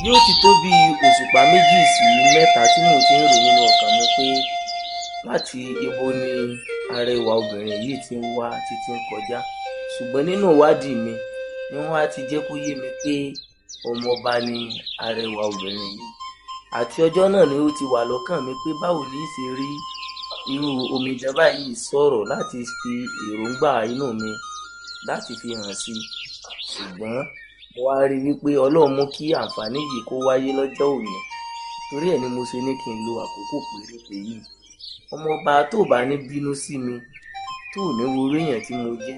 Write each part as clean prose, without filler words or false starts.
Yóò ti tó bí òṣùpá 2 sí 3 tí mò ń ti ń rò nínú ọkàn mi pé láti ibo ni arẹwà obìnrin yìí ti ń wá títí ń kọjá. Ṣùgbọ́n nínú ìwádìí mi ni wọ́n á ti jẹ́ kó yé mi pé ọmọọba ni arẹwà obìnrin yìí. Àti ọjọ́ náà ni ó ti wà lọ́kàn mi pé báwo ní í ṣe rí irú omidan báyìí sọ̀rọ̀ láti fi èròǹgbà inú mi láti fi hàn sí i. Ṣùgbọ́n mo wá rí i wípé Ọlọ́run mú kí àǹfààní yìí kó wáyé lọ́jọ́ òní. Torí ẹ̀ ni mo ṣe ní kí n lo àkókò péréte yìí. Ọmọọba, tó bá ní bínú sí mi, tó ní wo irú èèyàn tí mo jẹ́,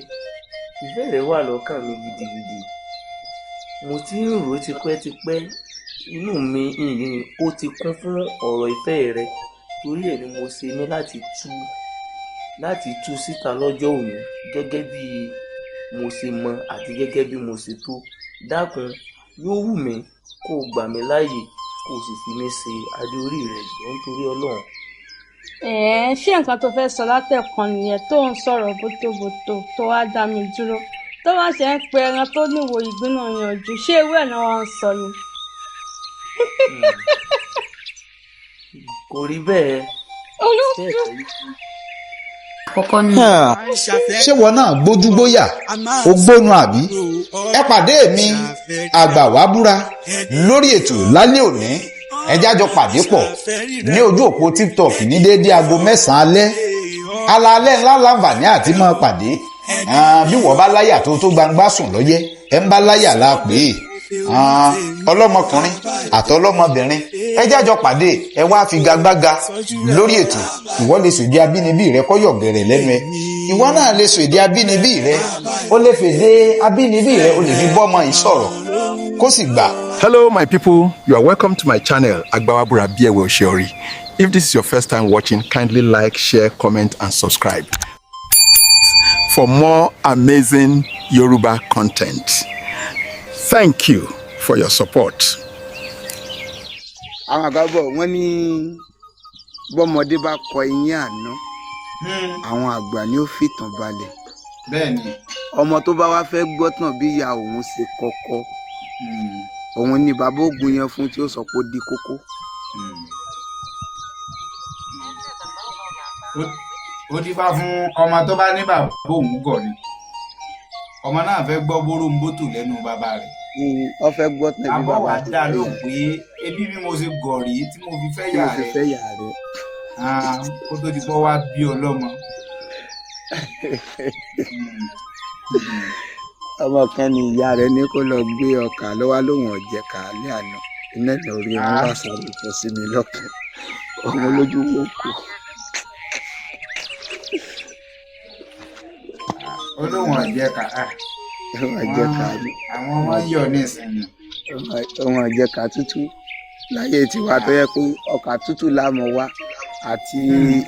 ìfẹ́ rẹ wà lọ́kàn mi gidigidi. Mo ti ń rò ó tipẹ́tipẹ́, inú mi ìyìn ó ti kún fún ọ̀rọ̀ ìfẹ́ rẹ. Torí ẹ̀ ni mo ṣe ní láti tú síta lọ́jọ́ òní gẹ́gẹ́ bí mo ṣe mọ̀ àti gẹ́gẹ́ bí mo ṣe tó. Dákun, yóò wù mí kó gbà mí láàyè kó sì fi mí ṣe adé orí rẹ jọ̀ọ́ nítorí Ọlọ́run. Ẹ̀ẹ́, ṣé nǹkan tó fẹ́ sọ látẹ̀kan nìyẹn tó ń sọ̀rọ̀ bótóbótó tó wá dá mi dúró? Tó bá ṣe ń pe ẹran tó níwò ìgbín náà yanjú, ṣé ewé ẹ̀ náà wọ́n ń sọ ni? Kò rí bẹ́ẹ̀. Olóòtú. Bẹ́ẹ̀ kọ́ rí. Àkọ́kọ́ ni. Ṣé wọn náà gbójúgbóyà ó gbónu àbí? Ẹ pàdé mi àgbà wá búra lórí ètò lálẹ́ òní. Ẹ jájọ pàdé pọ̀ ní ojú òpó TikTok ní déédéé aago 9 alẹ́. Alaalẹ́ ńlá láǹfààní àti máa pàdé. Bí wọ́n bá láyà tó tó gbangba sùn lọ́yẹ́, ẹ ń bá láyà la pè é. Ọlọ́mọkùnrin àtọlọ́mọbìnrin, ẹ jájọ pàdé, ẹ wá figagbága lórí ètò. Ìwọ lè sọ èdè abínibí rẹ kọ́ yọ̀gẹ̀rẹ̀ lẹ́nu ẹ. Ìwọ náà lè sọ èdè abínibí rẹ, ó lè fèdè abínibí rẹ, ó lè fi bọ́mọ yìí sọ̀rọ̀ kó sì gbà. Hello, my people. You are welcome to my channel, Agbawabura Biewe Oshiori. If this is your first time watching, kindly like, share, comment, and subscribe for more amazing Yoruba content. Thank you for your support. Àwọn àgbà bọ̀, wọ́n ní bọ́mọdé bá kọ eyín àná, àwọn àgbà ni ó fìtàn balẹ̀. Bẹ́ẹ̀ni. Ọmọ tó bá wá fẹ́ gbọ́tàn bí ìyá òun ṣe kọ́kọ́, òun ni bàbá ògùn yẹn fún tí ó sọ pé ó di kókó. Ó dífá fún ọmọ tó bá ní bàbá òun gọ̀ ni ọmọ náà fẹ́ gbọ́ bóróńbótò lẹ́nu bàbá rẹ̀. Ó fẹ́ gbọ́tàn bí àbọ̀ bàbá wàá ṣe dá fẹ́ lóhùn yà pé ebi bí mo ṣe gọ̀ rí tí mo fi fẹ́ tí yà mo fi rẹ̀ fẹ́ yà rẹ̀. Ah, kó tó di pọ́ wá bí ọlọ́mọ. Ọmọ kan ní ìyá rẹ̀ ní kó lọ gbé ọkà lọ́wọ́, lóhùn ọ̀jẹ̀ kàálẹ̀ àná iná lórí wọn wá sáré fọ́ sí mi lọ́kàn, ọmọ olójú wo kù. Ó lóhùn ọ̀jẹ̀ kà á. Ohun ọ̀jẹ̀ kàálẹ̀. Àwọn ọmọ yọ̀ nísìnyí. Ohun ọ̀jẹ̀ kà tútù láyé tiwa tó yẹ pé ọkà tútù lámọ̀ wá àti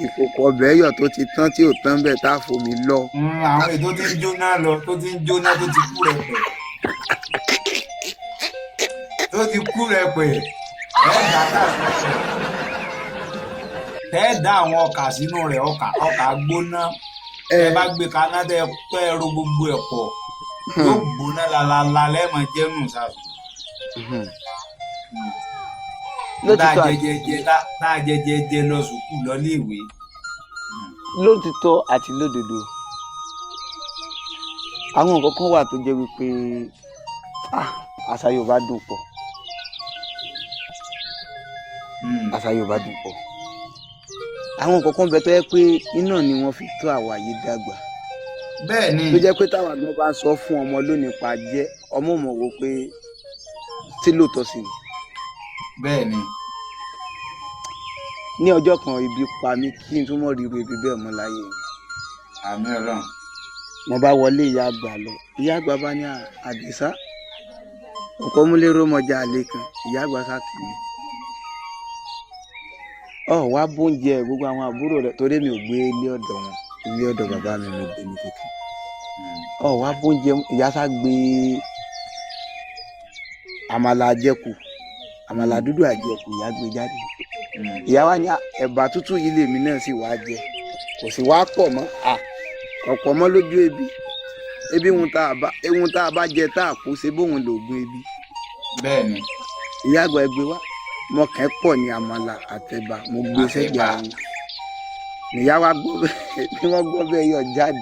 ìkòkò ọbẹ̀ ẹ̀yọ̀ tó ti tán tí ò tán bẹ́ẹ̀ tá a fomi lọ. Àwọn èyí tó ti ń jóná lọ, tó ti ń jóná, tó ti kú rẹpẹ̀, tó ti kú rẹpẹ̀, ẹ dá káàkiri, ẹ dá àwọn ọkà sínú rẹ̀, ọkà gbóná, ẹ bá gbé kaná, tẹ ro gbogbo ẹ̀ pọ̀, yóò gbóná lalala lẹ́ẹ̀mọ jẹ́nu sàṣù. Tá Lótìtọ́ a jẹjẹjẹ tá a jẹjẹjẹ lọ sùkúù lọ léèwé. Lótìtọ́ àti lódodo, àwọn nǹkan kan wà tó jẹ́ wípé àṣà Yorùbá dùn pọ̀. Àṣà Yorùbá dùn pọ̀. Àwọn nǹkan kan bẹ tó yẹ pé iná ni wọ́n fi tó àwa yìí dàgbà. Bẹ́ẹ̀ ni. Tó jẹ́ pé táwa gan bá sọ fún ọmọ lónìí pa jẹ́ ọmọ mọ̀ wò pé tí lóòótọ́ sí ni. Bẹ́ẹ̀ ni. Ní ọjọ́ kan, ibi pa mí kí n tún mọ̀ ríru ibi bẹ́ẹ̀ mọ́ láyé mi. Àmín Ọlọ́run. Mo bá wọlé ìyá àgbà lọ, ìyá àgbà bá ní, "Àdìsá ọkọ múlẹ́rọ mọjà àlè kan." Ìyá àgbà sá kì í ọ wá bóúnjẹ gbogbo àwọn àbúrò rẹ, torí mi ò gbé ilé ọ̀dọ̀ wọn, ilé ọ̀dọ̀ bàbá mi mo gbé ní kékeré. Ọ wá bóúnjẹ, ìyá sá gbé àmàlà àjẹkù, àmàlà dúdú àjẹkù, ìyá gbé jáde. Ìyá wa ní, "Ẹ̀bà tútù yìí lèmi náà sì wá jẹ, kò sì wá pọ̀ mọ́ ọ̀pọ̀ mọ́ lójú ebi ebi. Ohun tá a bá jẹ tá a kú ṣe bóun lògùn ebi." Bẹ́ẹ̀ ni. Ìyá àgbà, ẹgbẹ́ wa mo kẹ́ pọ̀ ní àmàlà àtẹ̀bà, mo gbé sẹ́gbẹ̀ẹ́ Àtẹ̀bà. àwọn níyà wa gbọ́ bẹ́ẹ̀ ni wọ́n gbọ́ bẹ́ẹ̀ yọ jáde,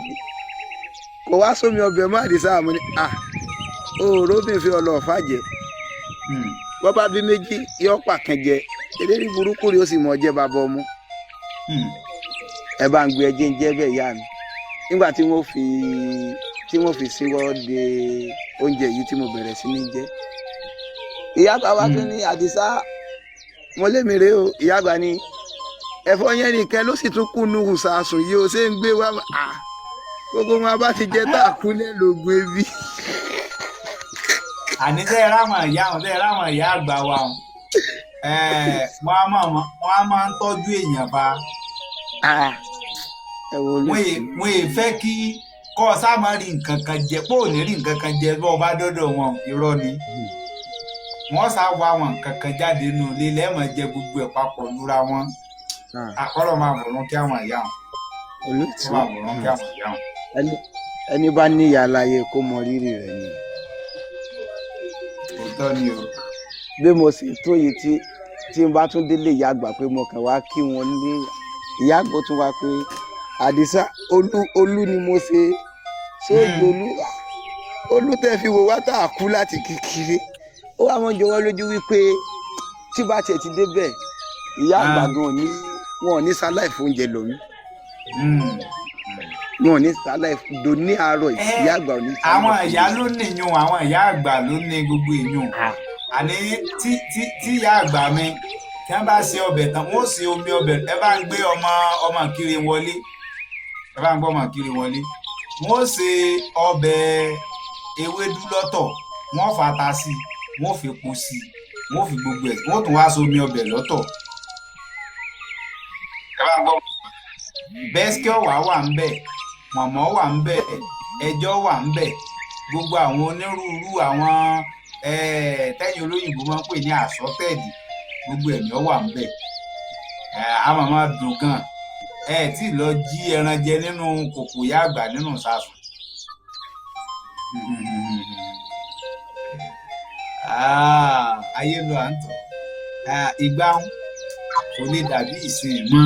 kò wá sómi ọbẹ̀ má Àdìsá. Mo ní à òòró mi fi ọlọ́ọ̀fà jẹ. Bọ́bá bí méjì yọ pàkànjẹ eléré burúkú rí, ó sì mọ̀ jẹ́ bàbá ọmọ. Ẹ bá ń gbé ẹjẹ ń jẹ́ bẹ́ẹ̀ yá mi. Nígbà tí wọ́n fi síwọ́ de oúnjẹ yìí tí mo bẹ̀rẹ̀ sí ní jẹ, ìyá àgbà wa tún ní, "Àdìsá." Mo lémi rèé o. Ìyá àgbà ní ẹ̀fọ́ yẹn nìkan ló sì tún kúnú sàásùn yìí ó ṣe ń gbé wá. À gbogbo wọn bá ti jẹ tá a kú lẹ́lògùn ebi. Àní tẹ́ ẹ ráwọn ìyá wọn, tẹ́ ẹ ráwọn ìyá àgbà wa wọn, wọ́n á máa ń tọ́jú èèyàn fa. Ẹ wo. Wọ́n è fẹ́ kí kọ́ ọ sá máa rí nǹkan kan jẹ pé ò ní rí nǹkan kan jẹ bí ọba dọ́dọ̀ wọn. Irọ́ ni, wọ́n sá wá àwọn nǹkan kan jáde nínú ilé lẹ́ẹ̀mọ̀ jẹ gbogbo ẹ̀ papọ̀ lura wọn. Àkọ́lọ́ máa wòrán kí àwọn ìyá wọn Olóòtú. kó máa wòrán kí àwọn ìyá wọn. Ẹni bá níyà láyé kó mọ rírì rẹ̀ ni. Òótọ́ ni o. Bí mo sì tó yìí, tí n bá tún délé ìyá àgbà pé mo kàn wá kí wọn ní, ìyá àgbà tún wá pé, "Àdìsá, olú olú ni mo ṣe sóòjì olú olú tẹ́ fi wò wá tá a kú láti kékeré." Ó wà mọ́ jọ wọ́n lójú wípé tí bá tiẹ̀ ti débẹ̀, ìyá àgbà gan ní wọn ò ní sáláì fún oúnjẹ lòmí, wọn ò ní sáláì dò ní àárọ̀ yìí. Ìyá àgbà ò ní sáláì Àwọn fún ìyá oúnjẹ. ló níyùn, àwọn ìyá àgbà ló ní gbogbo ìyún. Àní tí ìyá àgbà mi tí wọ́n bá ṣe ọbẹ̀ tán, wọ́n ó ṣe omi ọbẹ̀. Ẹ bá ń gbé ọmọ kiri wọlé, ẹ bá ń gbọ́ ọmọ kiri wọlé. Wọ́n ó ṣe ọbẹ̀ ewédú lọ́tọ̀, wọ́n fata sí i, wọ́n fi epo sí i, wọ́n fi gbogbo ẹ̀, wọ́n tún wá ṣe omi ọbẹ̀ lọ́tọ̀. Ẹ bá ń gbọ́ bẹ́sikẹ́ ọ̀wá wà ń bẹ̀, mọ̀mọ́ wà ń bẹ̀, ẹjọ́ wà ń bẹ̀, gbogbo àwọn onírúurú àwọn tẹ́yìn olóyìnbó máa ń pè ní assorted, gbogbo ẹ̀mí ọ wà ń bẹ̀. A máa máa dùn gan. Ẹ tí ì lọ jí ẹran jẹ nínú kòkò ìyá àgbà nínú ìsasùn. Ah, ayé lọ à ń tọ̀. Ah, ìgbà kò lè dàbí ìsìn mọ́.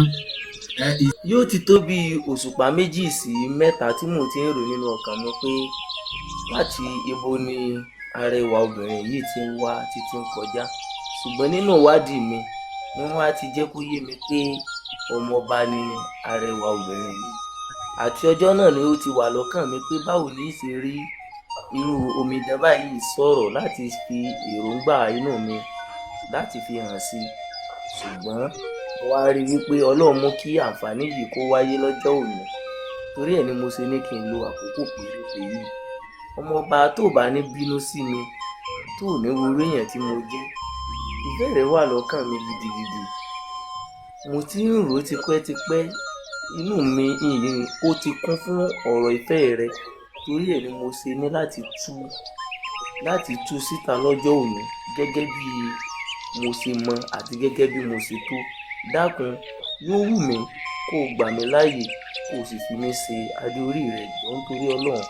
Yóò ti tó bí òṣùpá 2 sí 3 tí mò ń ti ń rò nínú ọkàn mi pé láti ibo ni arẹwà obìnrin yìí ti ń wá títí ń kọjá. Ṣùgbọ́n nínú ìwádìí mi ni wọ́n á ti jẹ́ kó yé mi pé ọmọọba ni arẹwà obìnrin yìí. Àti ọjọ́ náà ni ó ti wà lọ́kàn mi pé báwo ní í ṣe rí irú omidan báyìí sọ̀rọ̀ láti fi èròǹgbà inú mi láti fi hàn sí i. Ṣùgbọ́n mo wá rí i wípé Ọlọ́run mú kí àǹfààní yìí kó wáyé lọ́jọ́ òní, torí ẹ̀ ni mo ṣe ní kí n lo àkókò péréte yìí. Ọmọọba, tó bá ní bínú sí mi, tó ní wo irú èèyàn tí mo jẹ́, ìfẹ́ rẹ wà lọ́kàn mi gidigidi. Mo ti ń rò ó tipẹ́tipẹ́, inú mi ìyìn ó ti kún fún ọ̀rọ̀ ìfẹ́ rẹ, torí ẹ̀ ni mo ṣe ní láti tú síta lọ́jọ́ òní gẹ́gẹ́ bí mo ṣe mọ àti gẹ́gẹ́ bí mo ṣe tó. Dákun, yóò wù mí kó o gbà mí láàyè, kó o sì fi mí ṣe adé orí rẹ. Jọ̀ọ́, nítorí Ọlọ́run.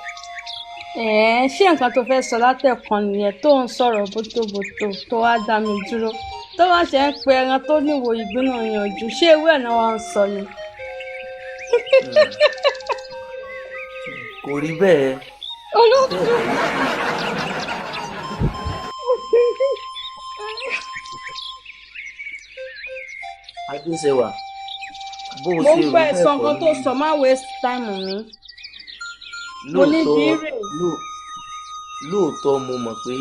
Ẹ̀ẹ́n, ṣé nǹkan tó fẹ́ sọ látẹ̀kan nìyẹn tó ń sọ̀rọ̀ bótóbótó tó wá dá mi dúró, tó wá ṣe ń pe ẹran tó níwò ìgbín náà yanjú? Ṣé ewé ẹ̀ náà wá ń sọ ni? Kò rí bẹ́ẹ̀. Olóòtú. Bẹ́ẹ̀. Adéṣẹwà, bó o Mo ṣe ń rò gbọ́ ẹ, bẹ́ẹ̀ sọ kọ́ nǹkan tó lórí. sọ, má waste time mi. Mo ní Lóòótọ́ bírè. Lóòótọ́ mo mọ̀ pé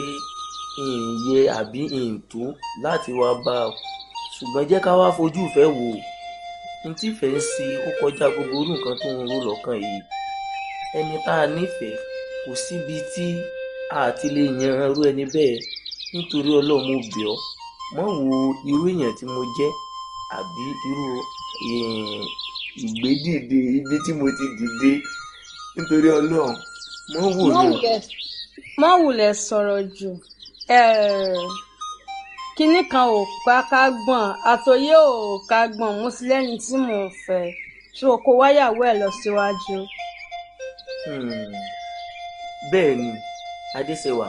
n yẹ àbí n tó láti wá bá ọ, ṣùgbọ́n jẹ́ ká wá fojú ìfẹ́ wò ó. N tífẹ̀ẹ́ ń ṣe ó kọjá gbogbo irú nǹkan tó ń rò lọ́kàn yìí. Ẹni tá a nífẹ̀ẹ́, kò síbi tí a ti lè yan irú ẹni bẹ́ẹ̀. Nítorí Ọlọ́run, mo bẹ̀ ọ́, mọ́ wo irú èèyàn tí mo jẹ́ àbí irú ìgbédìde ibi tí mo ti dìde. Nítorí Ọlọ́run, mọ́ wò Má mí. Wulẹ̀ sọ̀rọ̀ jù. Kinní kan ò pa ká gbọ̀n, àtòyé ò ká gbọ̀n. Mo sì lẹ́ni tí mò ń fẹ́, so kó wáyàwó ẹ̀ lọ síwájú. Bẹ́ẹ̀ ni, Adéṣẹwà,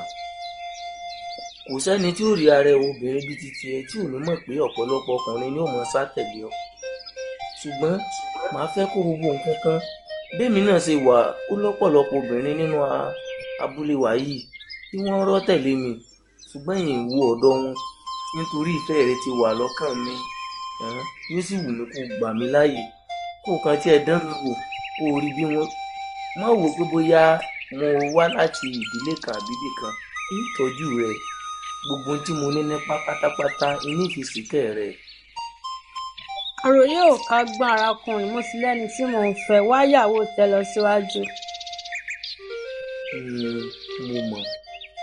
Kò sẹ́ni tí ó rí arẹwà obìnrin bíi ti tiẹ̀ tí ò ní mọ̀ pé ọ̀pọ̀lọpọ̀ ọkùnrin ni ó mọ̀ sátẹ̀lé ọ. Ṣùgbọ́n màá fẹ́ kó gbogbo nǹkan kan bẹ́ẹ̀mi náà ṣe wà ó lọ́pọ̀lọpọ̀ obìnrin nínú abúlé wa yìí tí wọ́n rọ́ tẹ̀lé mi, ṣùgbọ́n ìyìn wo ọ̀dọ̀ wọn nítorí ìfẹ́ rẹ ti wà lọ́kàn mi. Yóò sì wù mí kó gbà mí láàyè kó kàn tí ẹ dán mi wò kó rí bí wọ́n má wò pé bóyá mo wá láti ìdílé kan àbí ibì kan. Nítọ́jú rẹ gbogbo ohun tí mo ní nípa pátápátá inú ìfisìkẹ́ rẹ. Àròyé ò kágbọ́n arákùnrin, mo ti lẹ́ni tí mò ń fẹ́ wáyàwó tẹ lọ síwájú. Mo mọ̀,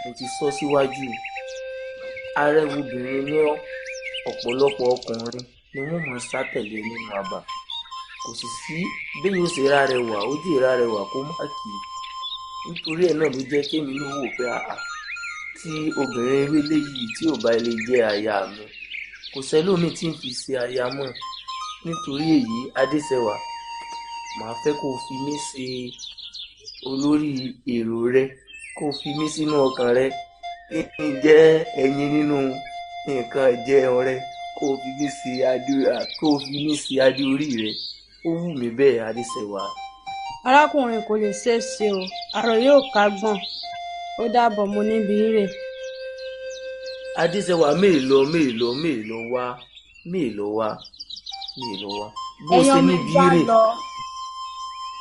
mo ti sọ síwájú. Arẹwà obìnrin ní ọ̀pọ̀lọpọ̀ ọkùnrin ni wọ́n mọ̀ sátẹ̀lé nínú àbá. Kò sì sí bẹ́ẹ̀ yóò ṣe rárẹwà, ó jẹ́ rárẹwà kó má kì í. Nítorí ẹ̀ náà ló jẹ́ kémi ló wò pé àà tí obìnrin rí léyìí tí ò bá lè jẹ́ aya mi, kò sẹ́lómi tí ń fi ṣe aya mọ́. Nítorí èyí, Adéṣẹwà, màá fẹ́ kó fi mí ṣe olórí èrò rẹ, kó fi mí sínú ọkàn rẹ, kí n jẹ́ ẹyin nínú nǹkan ìjẹun rẹ, kó fi mí ṣe adé, kó fi mí ṣe adé orí rẹ. Ó wù mí bẹ́ẹ̀, Adéṣẹwà. Arákùnrin kò lè ṣeé ṣe o, àròyé ò kágbọ́n. Ó dàbọ̀, mo níbi rè. Adéṣẹwà, mélòó mélòó mélòó wá mélòó wá mélòó wá bó ṣe níbi rè.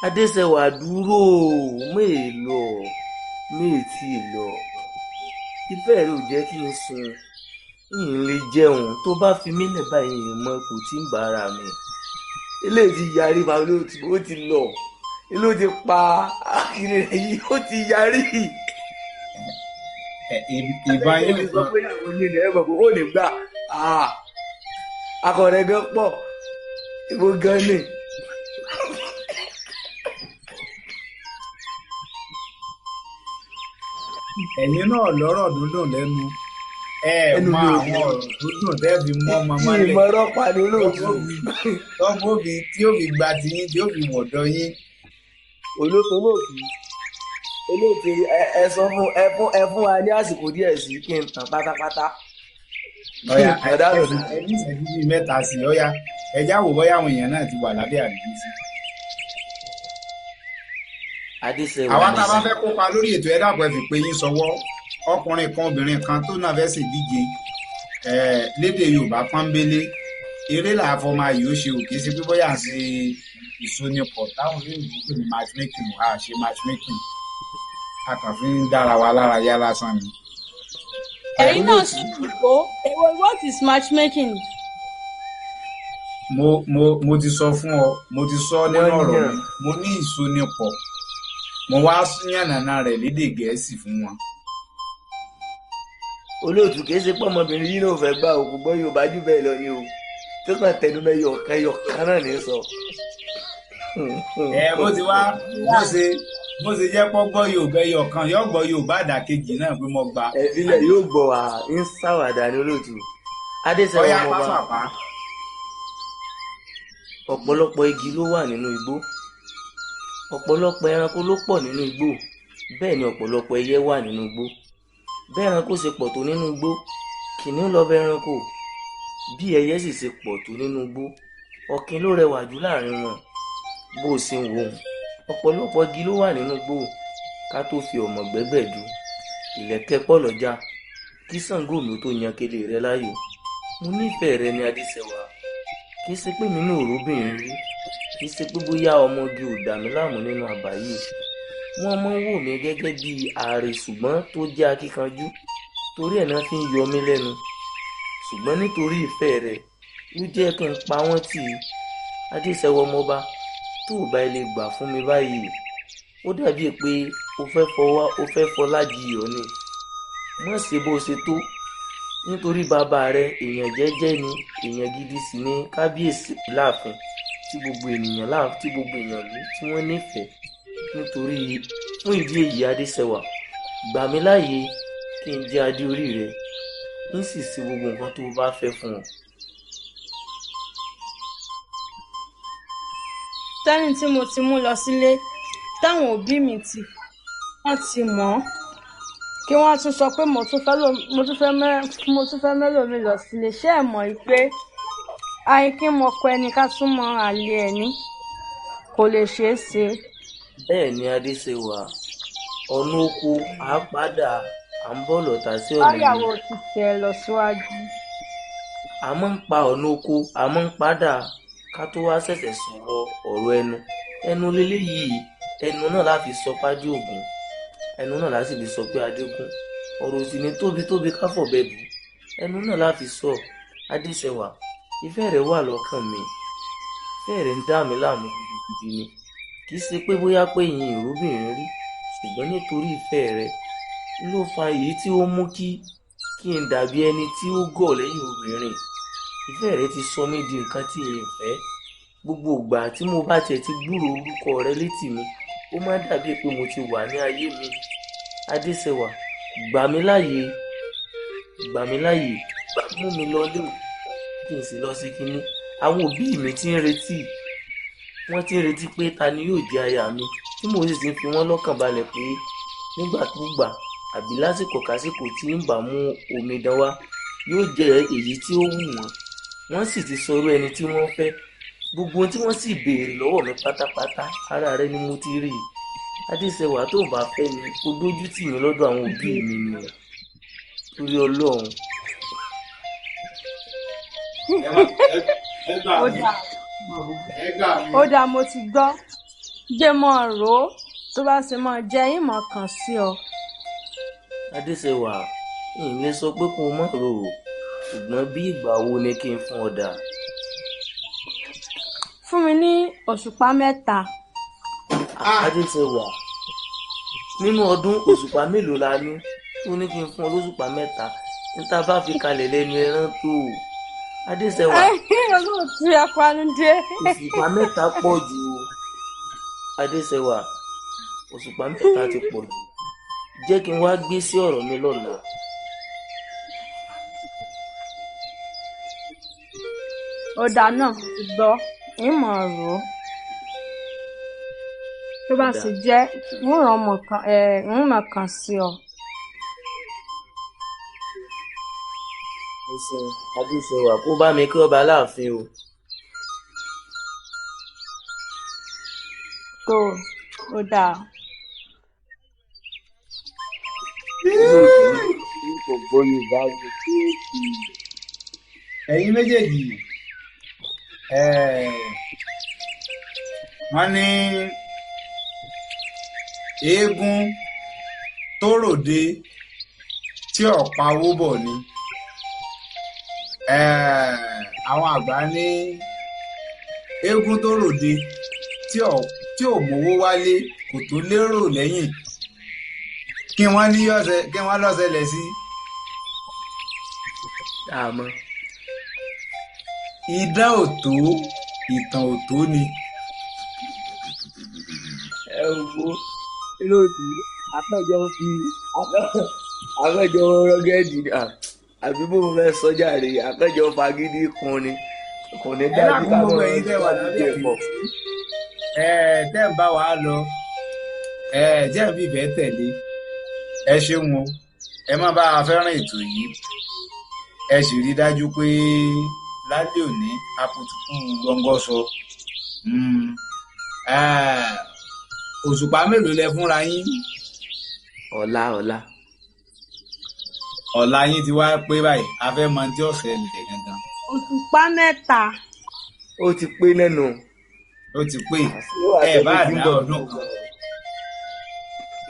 Adéṣẹwà dúró, mélòó méètì lọ. Ìfẹ́ rẹ ò jẹ́ kí n sùn, n lè jẹun. Tó bá fi mí lẹ̀ báyìí, mọ kò tí ń bá ara mi. Eléyìí ti yarí ma, ó ti lọ, eléyìí ti pa akiri rẹ yìí, ó ti yarí. Ìbá yóò sọ pé ìyàwó mi ni ẹ mọ̀ pé ó lè gbà akọ̀rẹ́ gan pọ̀ ìbò gan ni. Ẹ̀yin náà lọ́rọ̀ dúndùn lẹ́nu, ẹ mọ àwọn ọ̀rọ̀ dúndùn tẹ́ fi mọ́ ọmọ mọ́lẹ̀. Ìmọ̀ràn pàdé olóòtú. Tọ́gbó fi tí ó fi gba tiyín tí ó fi wọ̀dọ̀ yín. Olóòtú olóòtú ẹ sọ fún ẹ fún wa ní àsìkò díẹ̀ sí kí n tàn pátápátá. Ọ̀yà ẹ ní ìṣẹ́jú bíi mẹ́ta sí i, ọ̀yà ẹ já wò bóyá àwọn èèyàn náà ti wà lábẹ́ àríwísí. Àwa tá a bá fẹ́ kópa lórí ètò, ẹ dàpọ̀ ẹ fi pé yín sọwọ́. Ọkùnrin kan obìnrin kan tó náà fẹ́ ṣèdíje lédè Yorùbá pọ́nbélé, eré làáfọ́ máa yóò ṣe òkè sí pé bóyá à ń ṣe ìsonipọ̀ táwọn olóyìnbó pè ní matchmaking, à ṣe matchmaking, a kàn fi ń dára wa lára yá lásán ni. Ẹ̀yin náà ṣe ìbò èwo, what is matchmaking? Mo ti sọ fún ọ, mo ti sọ nínú ọ̀rọ̀ mi, mo ní ìsonipọ̀, mo wá yànnàná rẹ̀ lédè Gẹ̀ẹ́sì fún wọn. Olóòtú, kìí ṣe pé ọmọbìnrin yìí náà fẹ́ gbà òkú gbọ́ Yorùbá jù bẹ́ẹ̀ lọ ni o, tó kàn tẹnu mẹ́yọ̀ kan yọ̀ kan náà ní sọ. Ẹ bó ti wá bó ṣe jẹ́ pọ́ gbọ́ Yorùbá ẹyọ kan yóò gbọ́ Yorùbá àdàkejì náà pé mo gbà. Ẹ̀fílẹ̀ yóò gbọ́ wá ń ṣàwàdà ní olóòtú. Adéṣẹwà ọmọọba, ọ̀pọ̀lọpọ̀ igi ló wà nínú igbó, ọ̀pọ̀lọpọ̀ ẹranko ló pọ̀ nínú igbó, bẹ́ẹ̀ ni ọ̀pọ̀lọpọ̀ ẹyẹ wà nínú igbó. Bẹ́ẹ̀ ẹranko ṣe pọ̀ tó nínú igbó, kìnìún lọ bẹ ẹranko. Bí ẹyẹ sì ṣe pọ̀ tó nínú igbó, ọ̀kín ló rẹwà jù láàrin wọn. Bó o ṣe ń wò ó, ọ̀pọ̀lọpọ̀ igi ló wà nínú igbó. Ká tó fi ọmọ gbẹ́gbẹ̀du ìlẹ̀kẹ̀ pọ̀ lọ́jà, kí Ṣàngó mi tó yan kele rẹ láàyò. Mo nífẹ̀ẹ́ rẹ ní Adéṣẹwà. Kì í ṣe pé mi náà róbìnrin rí, kì í ṣe pé bóyá ọmọge ò dà mí láàmú nínú àbá yìí. Wọ́n máa ń wò mí gẹ́gẹ́ bí ààrẹ ṣùgbọ́n tó jẹ́ akíkanjú, torí ẹ̀ náà fi ń yọ mí lẹ́nu. Ṣùgbọ́n nítorí ìfẹ́ rẹ̀ ló jẹ́ kí n pa wọ́n tì í. Adéṣẹwà ọmọọba, tó o bá lè gbà fún mi báyìí, ó dàbí pé o fẹ́ fọlá jiyọ̀ ni. Má ṣe bó ṣe tó, nítorí bàbá rẹ èèyàn jẹ́jẹ́ ni, èèyàn gidi sì ni kábíyèsí láàfin tí gbogbo ènìyàn tí gbogbo èèyàn lù tí wọ́n nífẹ̀ẹ́. Nítorí fún ìdí èyí, Adéṣẹwà, gbà mí láàyè kí n jẹ́ adé orí rẹ, n sì ṣe gbogbo nǹkan tó o bá fẹ́ fún ọ. Sẹ́ni tí mo ti mú lọ sílé táwọn òbí mi ti wọ́n ti mọ̀ ọ́, Kí wọ́n tún sọ pé mo tún fẹ́ mẹ́lòmí lọ sílé, ṣé ẹ mọ̀ pé àìkí mọ̀kọ ẹni ká tún mọ àlè ẹni kò lè ṣeé ṣe. Bẹ́ẹ̀ ni Adéṣẹwà, ọ̀nà oko à padà à ń bọ̀ lọ́tà sí ọ̀nà yìí. Báyàwó ti tẹ̀ lọ síwájú. A máa ń pa ọ̀nà oko, a máa ń padà ká tó wá ṣẹ̀ṣẹ̀ sọ̀rọ̀ ọ̀rọ̀ ẹnu. Ẹnu leléyìí, ẹnu náà la fi sọ pé Adé Ògún, ẹnu náà la sì fi sọ pé Adégún. Ọ̀rọ̀ sì ní tóbi tóbi ká fọ̀bẹ bù, ẹnu náà la fi sọ. Adéṣẹwà, ìfẹ́ rẹ wà lọ́kàn mi, ìfẹ́ rẹ ń dá mi láàmú gidigidi ni. Kì í ṣe pé bóyá pé ìyìn ìrúbìnrin rí, ṣùgbọ́n nítorí ìfẹ́ rẹ ló fa èyí tí ó mú kí n dàbí ẹni tí ó gọ̀ lẹ́yìn obìnrin. Ìfẹ́ rẹ ti sọ mí di nǹkan tí n fẹ́. Gbogbo ìgbà tí mo bá tiẹ̀ ti gbúròó orúkọ rẹ létí mi, ó máa ń dàbí pé mo ti wà ní ayé mi. Adéṣẹwà, gbà mí láàyè, gbà mí láàyè, mú mi lọ lé kí n sì lọ sí kínní. Àwọn òbí mi ti ń retí, wọ́n ti ń retí pé ta ni yóò jẹ́ aya mi, tí mo sì ti ń fi wọ́n lọ́kàn balẹ̀ pé nígbàkúgbà àbí lásìkò kásìkò tí ń bá mú omidan wá yóò jẹ́ èyí tí ó wù wọ́n. Wọ́n sì ti sọrú ẹni tí wọ́n fẹ́. Gbogbo ohun tí wọ́n sì béèrè lọ́wọ́ mi pátápátá, ara rẹ ni mo ti rí i. Adéṣẹwà, tó bá fẹ́ mi, kó dójú tì mí lọ́dọ̀ àwọn òbí mi ni, torí Ọlọ́run. Ó dáa, mo ti gbọ́. Jẹ́ mọ́ rò ó, tó bá ṣe mọ́ jẹ́ ìmọ̀ kan sí ọ. Adéṣẹwà, n lè sọ pé kó o má rò ó, ṣùgbọ́n bí ìgbà wo ni kí n fún ọ dà? Fún mi ní òṣùpá mẹ́ta. Adéṣẹwà, nínú ọdún òṣùpá mélòó la ní tó ní kí n fún ọ lóṣùpá mẹ́ta? Níta bá fi kalẹ̀ lẹ́nu ẹran tó o. Adéṣẹwà, olóòtú apanudé. Òṣùpá mẹ́ta pọ̀ jù o. Adéṣẹwà, òṣùpá mẹ́ta ti pọ̀ jù. Jẹ́ kí n wá gbé sí ọ̀rọ̀ mi lọ́la. Ọ̀dà náà ti gbọ́, ìmọ̀ rò ó. Tó bá sì jẹ́, ń ràn kan sí ọ. Adéṣẹwà, kó bá mi kí ọba láàfin o. Tó o dáa. Ẹ̀yin méjèèjì, wọ́n ní eégún tó ròde tí ọ̀pá owó bọ̀ ni. Àwọn àgbà ní eégún tó ròde tí ò mówó wálé kò tó lérò lẹ́yìn. Kí wọ́n ní kí wọ́n lọ́sẹ̀lẹ̀ sí. Àmọ́ idán ò tó, ìtàn ò tó ni. Ẹ wo lóòtú, akẹ́jọ́ fi akẹ́jọ́ rọ́gẹ́dì àbí bó mo fẹ́ sọ́jà rè, akẹ́jọ́ fagídí kun ni kò ní dájú ká mọ̀ ọ́ pọ̀. Ẹ tẹ́ ń bá wa lọ, ẹ jẹ́ ń fìfẹ́ tẹ̀lé. Ẹ ṣeun o, ẹ má bá a fẹ́ràn ètò yìí. Ẹ sì rí dájú pé lálẹ́ òní akutuku gbọ̀ngàn sọ. Òṣùpá mélòó lẹ fúnra yín? Ọ̀la ọ̀la. Ọ̀la yín ti wá pé báyìí, a fẹ́ mọ tí ọ̀sẹ̀ lẹ̀ gangan. Òṣùpá mẹ́ta. Ó ti pé nẹ́nu. Ó ti pé, ẹ bá dá ọdún kan.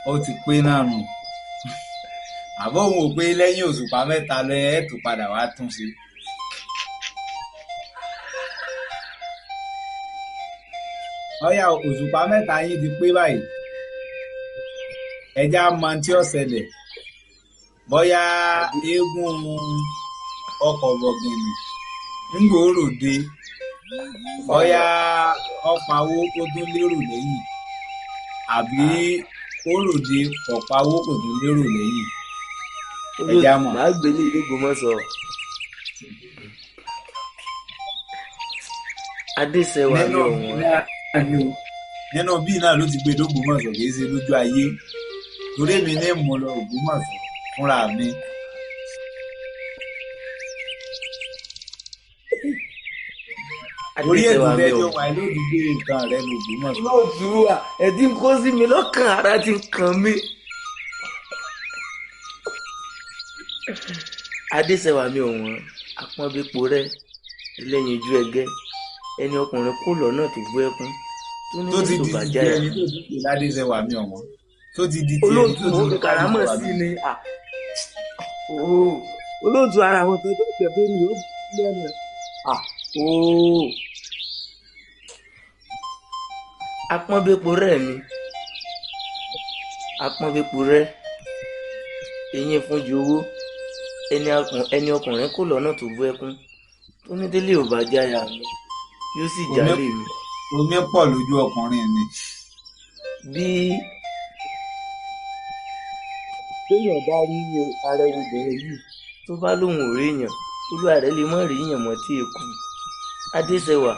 Ó ti pé náà nù. Àbọ̀ òun ò pé lẹ́yìn òṣùpá mẹ́ta lọ ẹ̀ tó padà wá tún ṣe. Ọ̀yá, òṣùpá mẹ́ta yín ti pé báyìí. Ẹja mọ tí ó ṣẹlẹ̀. Bóyá eégún ọkọ̀ bọ̀gìnì ń gbòòrò dé, bóyá ọ̀páwó ó tún lérò lẹ́yìn, àbí ó ròde ọ̀páwó kò tún lérò lẹ́yìn. Ẹja mọ̀. Màá gbélé ìlú Ògbómọ̀ṣọ́. Adéṣẹwà ni ọ̀wọ́n. Nínú bíi náà ló ti gbé dógbòmọ̀ṣọ́, kì í ṣe lójú ayé. Torí èmi ní mú lọ Ògbómọ̀ṣọ́. fúnra mi. Orí ètò Adéṣẹwà mi rẹ ò jọ wà lódìgbé nǹkan rẹ lògbómọ̀ṣọ́. Olóòtú wa ẹ ti ń kó sí mi lọ́kàn, ara ti ń kan mí. Adéṣẹwà mi ò wọ́n, apọ́nbépo rẹ, ẹlẹ́yinjú ẹgẹ́, ẹni ọkùnrin kò lọ́nà tó gbé ẹkún tó ní Tó ti mọ́tò di ti bàjá ti ẹ̀. ẹni tó ti pè ládéṣẹwà mi ọ̀wọ́n, tó ti di ti ẹni Olóòtú tó mò ti ń fi pè kàrámọ̀ ládéṣẹwà sí mi. ni. Ooo, olóòtú ara àwọn kan tó pẹ̀ pé mi ò lẹ́nu. Ooo, apọ́nbépo rẹ̀ mi, apọ́nbépo rẹ̀, eyín fúnjú owó, ẹni ọkùnrin kò lọ́nà tó bú ẹkún tó ní délé ò bá jáya mi yóò sì Omi jálè mi. omi pọ̀ lójú ọkùnrin mi. Bí téèyàn bá rí arẹwà obìnrin yìí tó bá lóun ò ríyàn, olúwa rẹ̀ lè má ríyàn mọ́ tí èkú. Adéṣẹwà,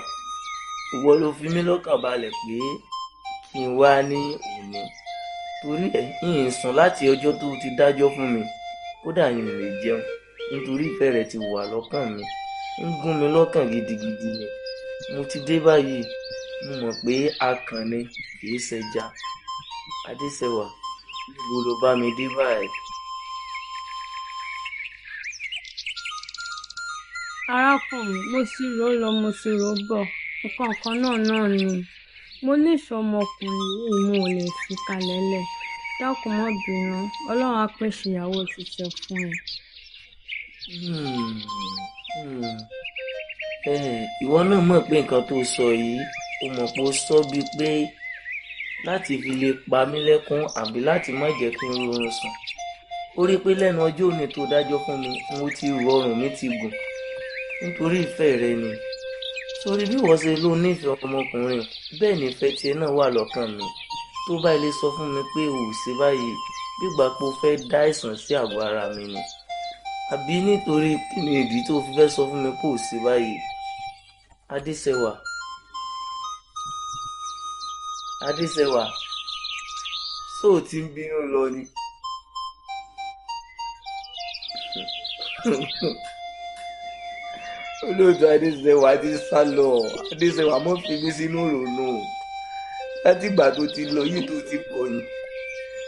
ìwọ ló fi mí lọ́kàn balẹ̀ pé kí n wá ní òní, torí ẹ̀ ń sùn láti ọjọ́ tó ti dájọ́ fún mi, kódà yìí ò lè jẹun nítorí ìfẹ́ rẹ̀ ti wà lọ́kàn mi, ń gún mi lọ́kàn gidigidi ni. Mo ti dé báyìí, mo mọ̀ pé akàn ni kì í ṣẹja. Adéṣẹwà, níbo ló bá mi dé báyìí? Arákùnrin, mo ti rò ó lọ, mo ti rò ó bọ̀, nǹkan kan náà náà ni. Mo nífẹ̀ẹ́ ọmọkùnrin yìí, mo ò lè fi kalẹ̀ lẹ̀. Dákun, má bínú, Ọlọ́run á pèsè ìyàwó titun fún ẹ. Hmm, hmm. Ìwọ náà mọ̀ pé nǹkan tó sọ yìí, o mọ̀ pé ó sọ bíi pé láti fi lè pa mí lẹ́kún àbí láti má jẹ́ kí n rọrùn sùn. Ó rí i pé lẹ́nu ọjọ́ òní tó dájọ́ fún mi, mo ti rò ọrùn mi ti gùn nítorí ìfẹ́ rẹ ni. Sórí bí wọ́n ṣe ló nífẹ̀ẹ́ ọmọkùnrin, bẹ́ẹ̀ nífẹ̀ẹ́ tiẹ̀ náà wà lọ́kàn mi. Tó bá ilé sọ fún mi pé o ò ṣe báyìí, bígbà pé o fẹ́ dá àìsàn sí àgọ́ ara mi ni. Àbí nítorí kí ni ìdí tó fi fẹ́ sọ fún mi pé ò ṣe báyìí? Adéṣẹwà, Adéṣẹwà, ṣó o ti ń bínú lọ ni? Olóòtú, Adéṣẹwà ti sá lọ. Adéṣẹwà, mọ́ fi mí sínú ìrònú. Látìgbà tó ti lọ yìí tó ti kọ̀yìn,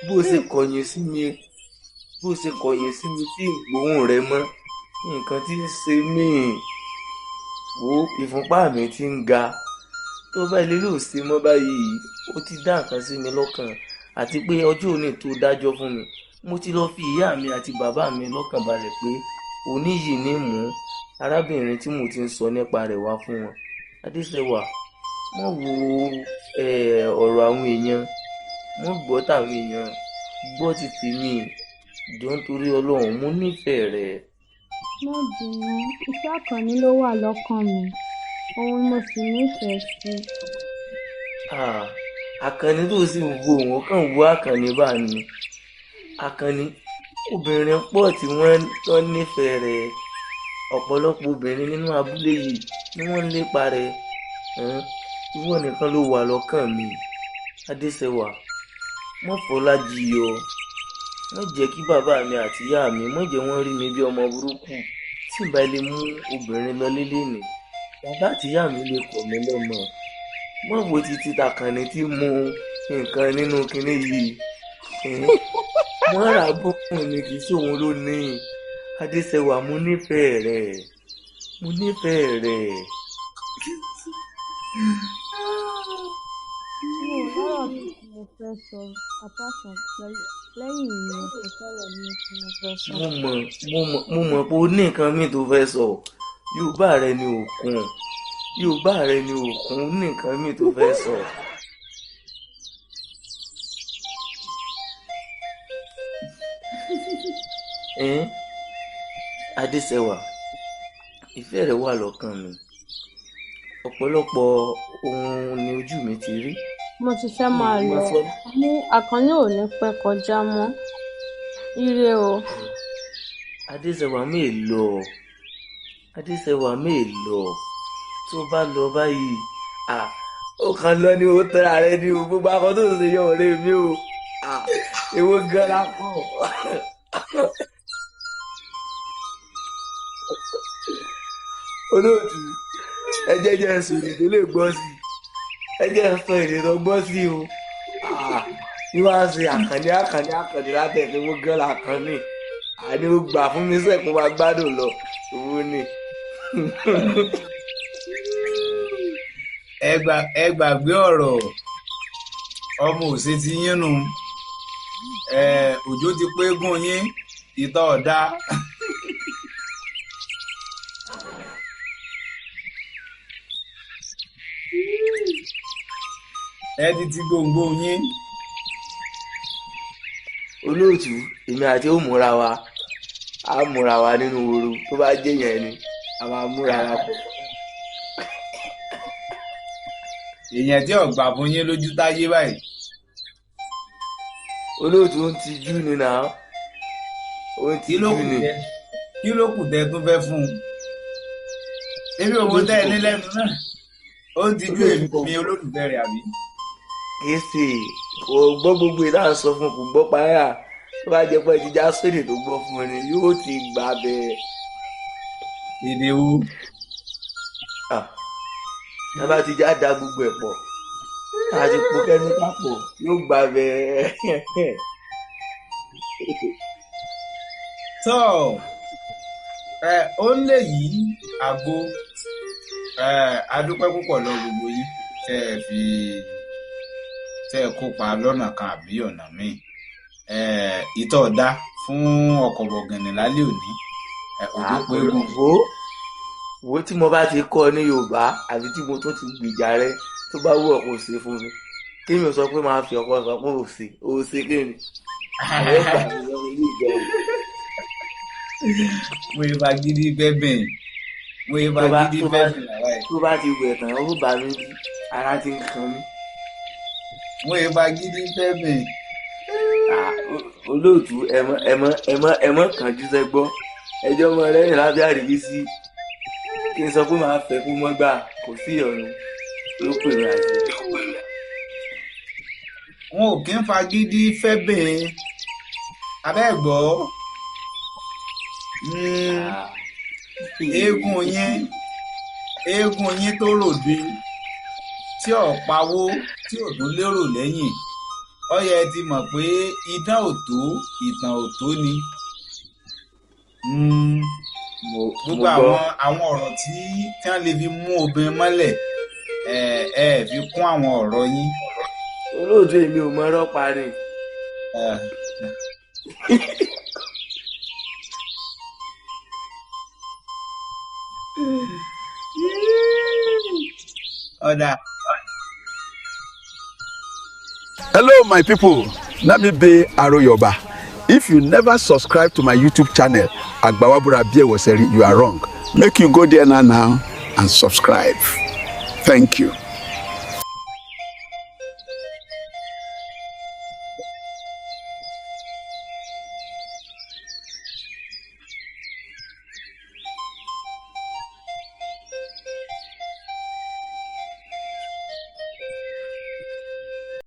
bó ṣe kọ̀yìn sí mi, bó ṣe kọ̀yìn sí mi tí ìgbóhùn rẹ mọ́, nǹkan tí ń ṣe mí, wo ìfúnpá mi ti ń ga. Tó bá ilé ló ṣe mọ́ báyìí, ó ti dá nǹkan sí mi lọ́kàn, àti pé ọjọ́ òní tó dájọ́ fún mi, mo ti lọ fi ìyá mi àti bàbá mi lọ́kàn balẹ̀ pé òní yìí ní mú arábìnrin tí mo ti ń sọ nípa rẹ̀ wá fún wọn. Adéṣẹwà, mọ́ wo ọ̀rọ̀ àwọn èèyàn, mọ́ gbọ́ tàwọn èèyàn, gbọ́ ti tèmi, jọ nítorí Ọlọ́run, mo nífẹ̀ẹ́ rẹ̀. Má bínú, ìfẹ́ Àkànní ló wà lọ́kàn mi, òun mo sì nífẹ̀ẹ́ sí. Ah, Àkànní tó sì ń wo òun kàn wo Àkànní bá ní. Àkànní, obìnrin pọ̀ tí wọ́n tán nífẹ̀ẹ́ rẹ̀. Ọ̀pọ̀lọpọ̀ obìnrin nínú abúlé yìí ni wọ́n ń lépa rẹ̀. Ìwọ nìkan ló wà lọ́kàn mi. Adéṣẹwà, mọ́ fọlájiyọ, mọ́ jẹ́ kí bàbá mi àti ìyá mi, mọ́ jẹ́ wọ́n rí mi bí ọmọ burúkú. Tí n bá lè mú obìnrin lọ lélẹ̀ ni, bàbá àti ìyá mi lè kọ̀ mí lọ́mọ. Mọ́ wo títí tàkànní tí mu nǹkan nínú kinní yìí. Wọ́n rà bọ́kùn ni, kì í ṣòun ló ní. Adéṣẹwà, mo nífẹ̀ẹ́ rẹ̀, mo nífẹ̀ẹ́ rẹ̀. Mi ò lọ́rọ̀ tí mo fẹ́ sọ apart from lẹ́yìn ìyẹn, kò sọ̀rọ̀ mi tí mo fẹ́ sọ. Mo mọ̀, mo mọ̀ pé o ní nǹkan míì tó fẹ́ sọ. Yorùbá rẹ ni òkun, Yorùbá rẹ ni òkun, ó ní nǹkan míì tó fẹ́ sọ. Adéṣẹwà, ìfẹ́ rẹ wà lọ́kàn mi. Ọ̀pọ̀lọpọ̀ ohun ni ojú mi ti rí. Mo ti fẹ́ máa Mo lọ. sọ. Ní Àkànní ò ní pẹ́ kọjá mọ́. Ire o. Adéṣẹwà mi lọ. Adéṣẹwà mi lọ. Tó bá lọ báyìí, ó kàn lọ ni ó tẹ́ra rẹ ni o. Gbogbo akọ tó ń ṣe yọ ọ̀rẹ́ mi o. Èwo gan la kọ̀. Olóòtú, ẹ jẹ́ jẹ́ sọ èdè tó lè gbọ́ sí, ẹ jẹ́ sọ èdè tó gbọ́ sí o. Ní wàá ṣe àkànní àkànní àkànní látẹ̀kẹ́ wọ́n gán làkànní, àní ó gbà fún mi sẹ́kùn máa gbádùn lọ òun ni. Ẹ gbàgbé ọ̀rọ̀ ọmọ òsè ti yín nu, òjò ti pé gún yín ìtọ̀ ọ̀dá. Ẹ ti ti gbòǹgbò yín. Olóòtú, èmi àti ó múra wa, á múra wa nínú ooru tó bá jẹ́ yẹn ni a máa múra wa pọ̀. Èèyàn tí ọgbà fún yín lójú táyé báyìí. Olóòtú, ń tijú ni nà ó ń Kí ló tijú kù ni. tẹ kí ló kù tẹ tún fẹ́ fún un? Ebi òwò tẹ ẹ ní lẹ́nu náà, ó ń tijú èmi olólùfẹ́ rẹ̀ àbí? Kìí ṣe kò gbọ́ gbogbo ìdá sọ fún, kò gbọ́ payá. Tó bá jẹ́ pé ti já sóde tó gbọ́ fún ni, yóò ti gbà bẹ́ẹ̀. Èdè wo? Tá bá ti já da gbogbo ẹ̀ pọ̀, tá a ti po kẹ́míkà pọ̀, yóò gbà bẹ́ẹ̀. Tọ́ ẹ ó ń lè yí àgbo. Ẹ adúpẹ́ púpọ̀ lọ gbogbo yín tẹ́ ẹ fi tẹ́ ẹ kópa lọ́nà kan àbí ọ̀nà míì. Ẹ ìtọ̀ ọ̀dá fún ọkọ̀ bọ̀gìnì lálẹ́ òní, ẹ òjò pé gùn. Wo wo, tí mo bá ti kọ́ ọ ní Yorùbá àbí tí mo tún ti gbìjà rẹ, tó bá wù ọ́ kò ṣe fún mi, kí mi ò sọ pé máa fi ọkọ sọ pé ò ṣe ò ṣe kí ni àwọn ìgbà mi lọ́wọ́ ilé ìjẹun. Mo yẹ fagídí fẹ́ bìn, mo yẹ Tó bá fagídí tó bá fẹ́ bìn lára ẹ̀. Tó bá ti wẹ̀ tán, ó bá mi bí ara ti ń kan mí. Mo yẹ fagídí fẹ́ bìn. Ah, olóòtú, ẹmọ ẹmọ ẹmọ ẹmọ kànjú sẹgbọ, ẹjọ mọ lẹ́yìn lábẹ́ àríwísí kí n sọ pé màá fẹ́ kó mọ́ gbà, kò sí ìyọnu ló pè mí àti. Wọn ò kí ń fagídí fẹ́ bìn abẹ́ gbọ́. Eégún yín, eégún yín tó ròde tí ò pawó, tí ò tún lérò lẹ́yìn, ó yẹ ti mọ̀ pé idán ò tó, ìtàn ò tó ni. Mo Gbogbo gbọ́. àwọn ọ̀rọ̀ tí wọ́n lè fi mú obìnrin mọ́lẹ̀, ẹ ẹ fi kún àwọn ọ̀rọ̀ yín. Olóòtú, èmi ò mọ ọ̀rọ̀ parí. Ọ̀dà. Hello, my people. Let me be Aroyoba. If you never subscribe to my YouTube channel, Agbawabura Biewoseri, you are wrong. Make you go there now and subscribe. Thank you.